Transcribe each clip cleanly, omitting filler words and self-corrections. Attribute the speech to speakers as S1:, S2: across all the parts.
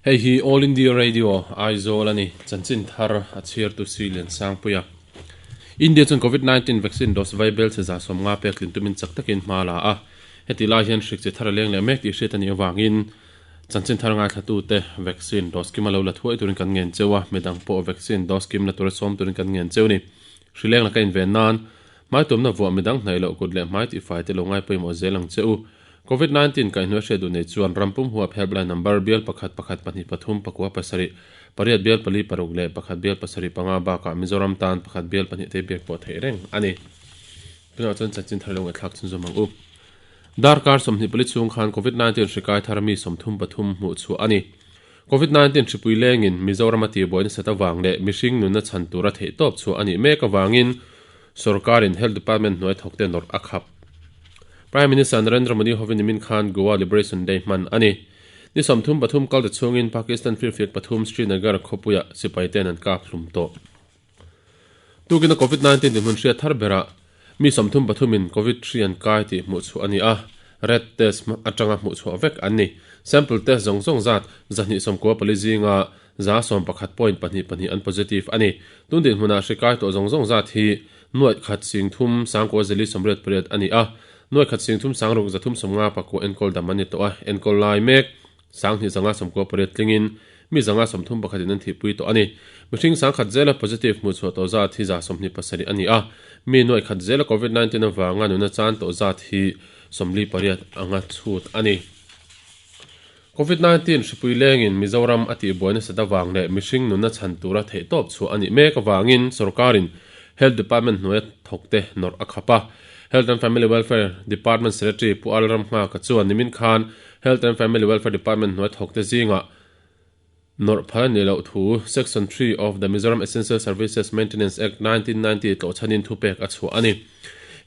S1: Hei hi All India Radio, Aizawl a ni. Chanchin thar a chhiartu si Liansangpuia. India chuan Covid 19 vaccine dose vai bel che 150 pek tlin tumin chak takin hma a la a. Heti lai hian hrik chi thar a leng leh mek tih hriat a nih avangin chanchin thar ngaithlatute vaccine dose kim a lo la thuai turin kan ngen cheu a, midang pawh vaccine dose kim la tura sawm turin kan ngen cheu a ni. Hri leng laka inven nan hmai tumna vuah midang hnaih loh kut leh hmai tihfai te lo ngai pawimawh zel ang che u. Covid 19 kaihhnuai hriat duh nei chuan ram pum huap helpline number bial pakhat pakhat pahnih pathum pakua pasarih pariat bial pali paruk leh pakhat bial pasarih panga bakah Mizoram tan pakhat bial pahnih te biak pawh theih reng a ni. Tunah chuan chanchin thar lo ngaihthlak chhunzawm ang u. Darkar 24 chhung khan Covid 19 hri kai thar mi 33 hmuh chhuah a ni. Covid 19 hripui lengin Mizoram a tihbuai nasat avang leh mihring nunna chhan tura theihtawp chhuah a nih mek avangin Sorkarin Health Department hnuai thawkte nawrh a khap. Prime Minister Narendra Modi hovin nimin khan Goa Liberation Day hman a ni. Ni 33 kalte chhungin Pakistan firfiak pathum Srinagar khawpuiah sipaiten an kap hlum tawh. Tukina Covid 19 dinhmun hriat thar berah mi 33 in Covid hri an kai tih hmuh chhuah a ni a, rat test atanga hmuh chhuah vek an ni. Sample test zawng zawng zat 294 zinga 111.22 an positive a ni. Tun dinhmunah hri kai tawh zawng zawng zat hi nuaih khat sing thum sangkua zeli sawmriat pariat a ni a, nuaih khat sing thum sangruk zathum sawmnga pakua enkawl dam an ni tawh a, enkawl lai mek sanghnih zanga sawmkua pariat tlingin mi zanga sawmthum pakhatin an thihpui tawh a ni. Mihring sangkhat zela positive hmuh chhuah tawh zat hi 27 a ni a, mi nuaih khat zela Covid 19 avanga nuna chan tawh zat hi 48 anga chhut a ni. Covid 19 hripui lengin Mizoram a tihbuai nasat avang leh mihring nunna chhan tura theihtawp chhuah a nih mek avangin sorkarin Health Department hnuaia thawkte nawrh a khap a. Health and Family Welfare Department Secretary Pu Al Ramnghaka chuan nimin khan Health and Family Welfare Department hnuaia thawkte zingah nawrh phal a nih loh thu Section 3 of the Mizoram Essential Services Maintenance Act, 1990 tlawhchhanin thupek a chhuah a ni.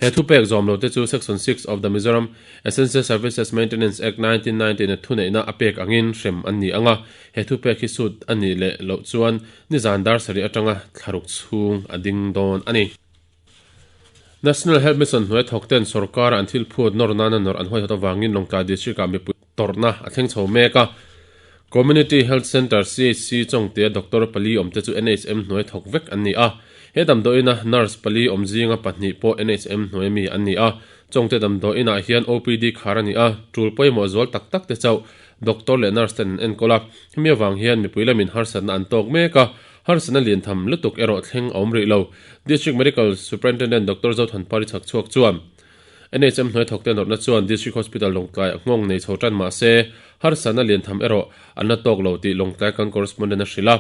S1: He thupek zawm lote chu Section 6 of the Mizoram Essential Services Maintenance Act, 1990 na thuneihna a pek angin hrem an ni ang a, he thupek hi sut a nih leh loh chuan nizan dar sarih atanga thlaruk chhung a ding dawn a ni. National Health Mission hnuai thawkten sorkara an thil phut nawr nana nawrh an huaihawt avangin Lawngtlai District-ah mipui tawrhna a thleng chho mek a. Community Health Centre, CHC, Chawngtea doctor pali awmte chu NHM hnuai thawk vek an ni a. He damdawiina nurse pali awm zinga pahnih pawh NHM hnuai mi an ni a. Chawngte damdawiinah hian OPD khar a ni a, tul pawimawh zual tak tak te chauh doctor leh nurse ten an enkawl a. Hemi avang hian mipui lamin harsatna an tawk mek a, harsatna lian tham lutuk erawh thleng a awm rih lo. District Medical Superintendent Doctor Zothanpari Chhakchhuak chuan, NHM hnuai thawkte nawrhna chuan District Hospital Lawngtlaiah nghawng nei chho tan mah se, harsatna lian tham erawh an la tawk lo tih Lawngtlai kan correspondent a hrilh a.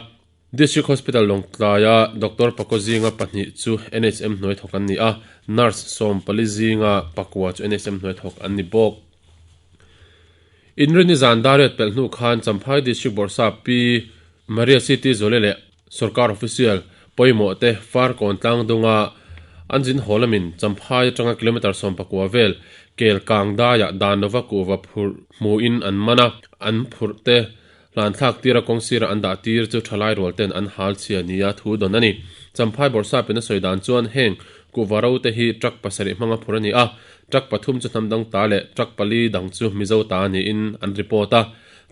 S1: District Hospital Lawngtlaia Doctor Pakaw zinga pahnih chu NHM hnuai thawk an ni a, nurse 14 zinga pakua chu NHM hnuai thawk an ni bawk. Inrinni zan dariat pelh hnu khan Champhai District Bawrhsap Pi Maria City Zawle leh Sorkar official pawimawh te Farkawn tlang dunga an zin haw lamin Champhai atanga kilometre 14 vel kel kang daiah dan lova kuhva phurh hmuhin an man a, an phurh te hlan thlak tira kawng sirah an dah tir chu thalai rual ten an hal chhia nia thu dawn a ni. Champhai Bawrhsapin a sawi dan chuan heng kuhva ro te hi truck pasarih hmanga phur a ni a, truck pathum chu hnam dang ta leh truck pali dang chu Mizo ta niin an report a.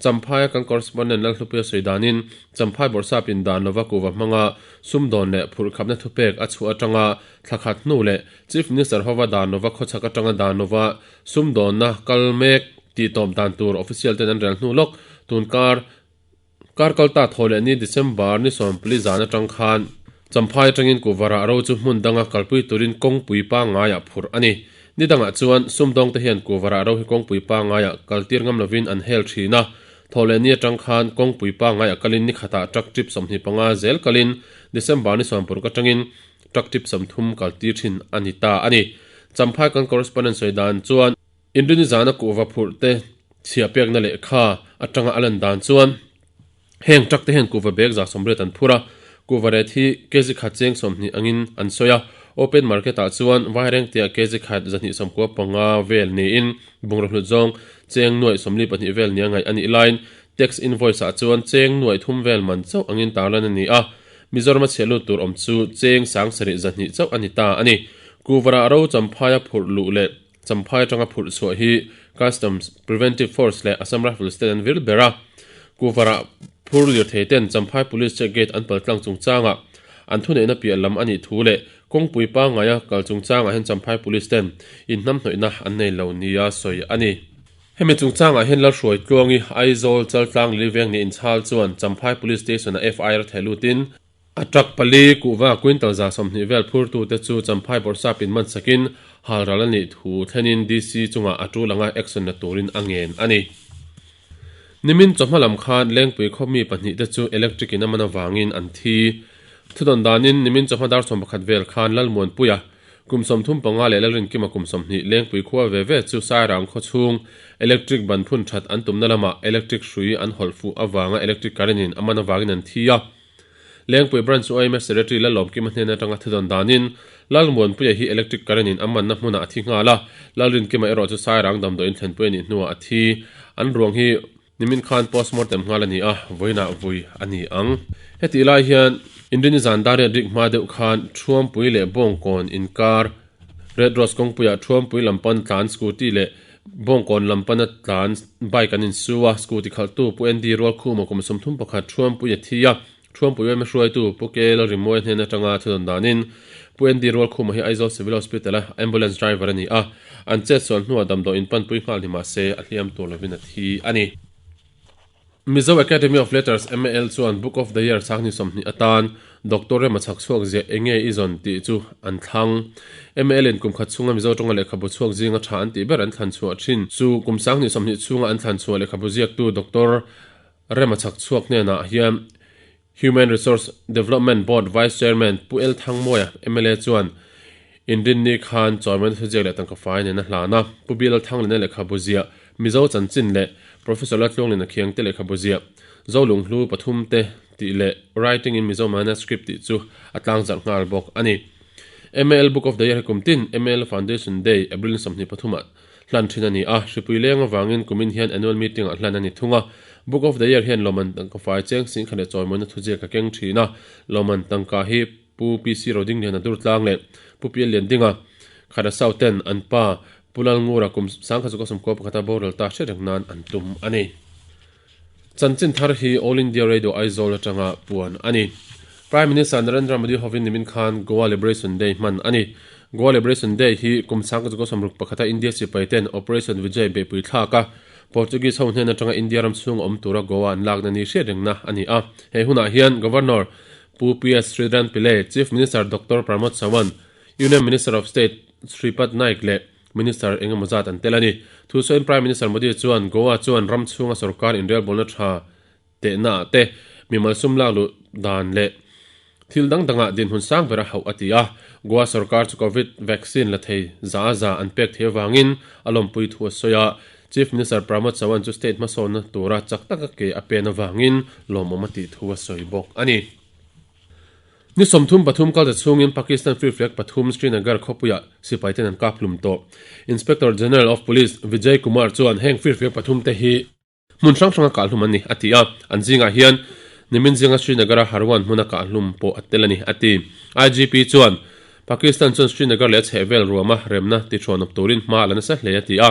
S1: Champhaia kan correspondent Lalhlupuia sawi danin, Champhai Bawrhsap in dan lova kuhva hmanga sumdawn leh phurhkhapna thupek a chhuah atanga thla khat hnu leh Chief Minister hova dan lova khawchhak atanga dan lova sumdawnna kal mek tih tawp dan tur official ten an rel hnu lawk tun kar kar kalta thaw leh ni December ni 14 zan atang khan Champhai atangin kuhva rah ro chu hmun danga kalpui turin kawngpui pangngaiah phurh a ni. Ni dangah chuan sumdawngte hian kuhva rah ro hi kawngpui pangngaiah kaltir ngam lovin an hel thin a. Thaw leh ni atang khan kawngpui pangngaiah kalin ni khatah truck trip 25 zel kalin December ni 60 atangin truck trip 30 kaltir thin a ni ta a ni. Champhai kan correspondent sawi dan chuan Inrini zana kuhva phurh te chhiah pekna lehkha atanga a lan dan chuan Heng truck te hian kuhva bag 80 an phur a, kuhva ret hi kg khat cheng 20 angin an sawi a, open market ah chuan Vairengte ah kg khat 295 vel niin bungraw hlut zawng cheng nuaih 42 vel nia ngaih a nih laiin tax invoice ah chuan cheng nuaih thum vel man chauh angin tarlan a ni a, Mizoram a chhiah lut tur awm chu cheng 7,200 chauh a ni ta a ni. Kuhva rah ro Champhaia phurh luh leh Champhai atanga phurh chhuah hi Customs, Preventive Force leh Assam Rifles ten an vir ber a. Kuvarah phur lirthei ten Champhai Police Check Gate an paltlang chungchangah an thuneihna piah lam a nih thu leh kawngpui pangngaia kal chungchangah hian Champhai Police ten inhnamhnawihna an nei lo nia sawi a ni. Hemi chungchangah hian Lalhruai Tluangi, Aizawl, Chaltlang Liliveng ni inchhal chuan Champhai Police Station-a FIR theh lutin, A truck pali kuhva quintal 120 vel phurtute chu Champhai Bawrhsap in man sakin halral a nih thu thlenin DC chungah a tul anga action la turin a ngen a ni. Nimin chawhma lam khan Lengpui khaw mi pahnihte chu electric in a man avangin an thi. Thudawn danin nimin chawhma dar 11 vel khan Lalmuanpuia kum 35 leh Lalrinkima kum 20 Lengpui khua ve ve chu Sairang khaw chhung electric ban phun that an tumna lamah electric hrui an hawlh fuh avanga electric current in a man avangin an thi a. Lengpui Branch YMS Secretary Lalawmkima hnen atanga thudawn danin, Lalmuanpuia hi electric current in a manna hmunah a thi nghal a, Lalrinkima erawh chu Sairang damdawiin thlenpui a nih hnuah a thi. An ruang hi nimin khan postmortem nghal a ni a, vawiinah vui a ni ang. Hetih lai hian Inrini zan dariat rik hma deuh khan Thuampui leh Bawngkawn inkar Red Rose kawngpuiah Thuampui lam pan tlan scooty leh Bawngkawn lam pana tlan bike an insu a, scooty khalhtu Pu Andy Rualkhuma kum 31 Thuampui a thi a, Thuampui yma hruaitu Pu Kel Rimawi hnen atanga thudawn danin Pu Andy Rualkhuma hi Aizawl Civil Hospital a ambulance driver a ni a, an chetsual hnuah damdawiin panpui nghal ni mahse a hliam tur lovin a thi a ni. Mizo Academy of Letters, MAL, chuan Book of the Year sanghnih 20 atan Doctor Rema chhak chhuak ziah enge i zawn tih chu an thlang. MAL in kum khat chhunga Mizo tawnga lehkhabu chhuak zinga tha an tih ber an thlan chhuah thin chu kum sanghnih 20 chhunga an thlan chhuah lehkhabu ziaktu Doctor Rema chhak chhuak hnenah hian Human Resource Development Board Vice Chairman Pu L Thangmawia, mla chuan Inrinni khan chawimaina thuziak leh tangka fai nen a hlan a. Pu Bial Thanglina lehkhabu ziah Mizo Chanchin leh Professor Laltluanglina Khiangte lehkhabu ziah Zolunghlu pathum te tih leh Writing in Mizo Manuscript tih chu a tlangzarh nghal bawk a ni. MAL Book of the Year hi kum tin MAL Foundation Day, April 23 ah hlan thin a ni a, hripui leng avangin kumin hian annual meeting ah hlan a ni thung a. Book of the Year hian lawmman tangka fai cheng singkhat leh chawimawina thuziak a keng thin a, lawmman tangka hi Pu PC Rodingliana Durtlang leh Pu Pial Liandinga Kharasau ten an pa Pu Lalngura kum 1991 a boral ta hre reng nan an tum a ni. Chanchin thar hi All India Radio Aizawl atanga puan a ni. Prime Minister Narendra Modi hovin nimin khan Goa Liberation Day hman a ni. Goa Liberation Day hi kum 1961 a India sipai ten Operation Vijay beihpui thlak a, Portuguese ho hnen atanga India ram chhung awm tura Goa an lakna ni hriat rengna a ni a. He hunah hian Governor Pu PS Sridharan Pillai, Chief Minister Doctor Pramod Sawant, Union Minister of State Shripad Naik leh Minister eng emaw zat an tel a ni. Thusawiin Prime Minister Modi chuan Goa chuan ram chhunga sorkar inrelbawlna tha tehna ah te, mimal sum lak luh dan leh thil dang dangah dinhmun sang ber a hauh a ti a. Goa sorkar chu Covid vaccine la thei za za an pek thei avangin a lawmpui thu a sawi a. Chief Minister Pramod Sawant chu state hmasawnna tura chak taka ke a pen avangin lawmawm a tih thu a sawi bawk a ni. Ni 33 kalta chhungin Pakistan Free Flag pathum Srinagar khawpuiah sipai ten an kap hlum tawh. Inspector General of Police Vijay Kumar chuan heng Free Flag pathum te hi hmun hrang hranga kah hlum an ni a ti a, an zingah hian nimin zinga Srinagar-a Harwan hmuna kah hlum pawh a tel a ni a ti. IGP chuan Pakistan chuan Srinagar leh a chhehvel ruama remna tihrawnawp turin hma a la nasa hle a ti a.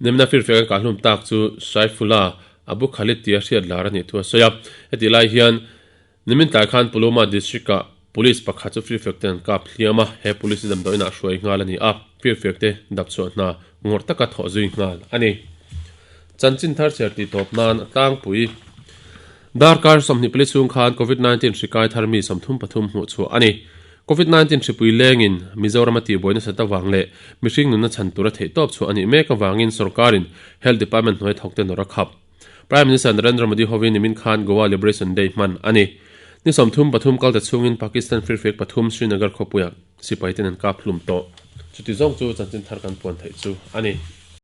S1: Nimina firfiak an kah hlum tak chu Saifullah Abu Khalid tia hriat lar a nih thu a sawi a. Hetih lai hian nimin tlai khan Pulwama district-ah police pakhat chu firfiak te an kap hliam a, he police hi damdawiinah hruai nghal a ni a, firfiak te dap chhuah hna ngawrh taka thawh zui nghal a ni. Chanchin thar chhiar tih tawp nan a tlangpui. Darkar 24 chhung khan Covid 19 hri kai thar mi 33 hmuh chhuah a ni. Covid 19 hripui lengin Mizoram a tihbuai nasat avang leh mihring nunna chhan tura theihtawp chhuah a nih mek avangin sorkarin Health Department hnuai thawkte nawr a khap. Prime Minister Narendra Modi hovin nimin khan Goa Liberation Day hman a ni. Ni 33 kalta chhungin Pakistan firfiak pathum Srinagar khawpuiah sipaiten an kap hlum tawh. Chuti zawng chu chanchin thar kan puan theih chu a ni.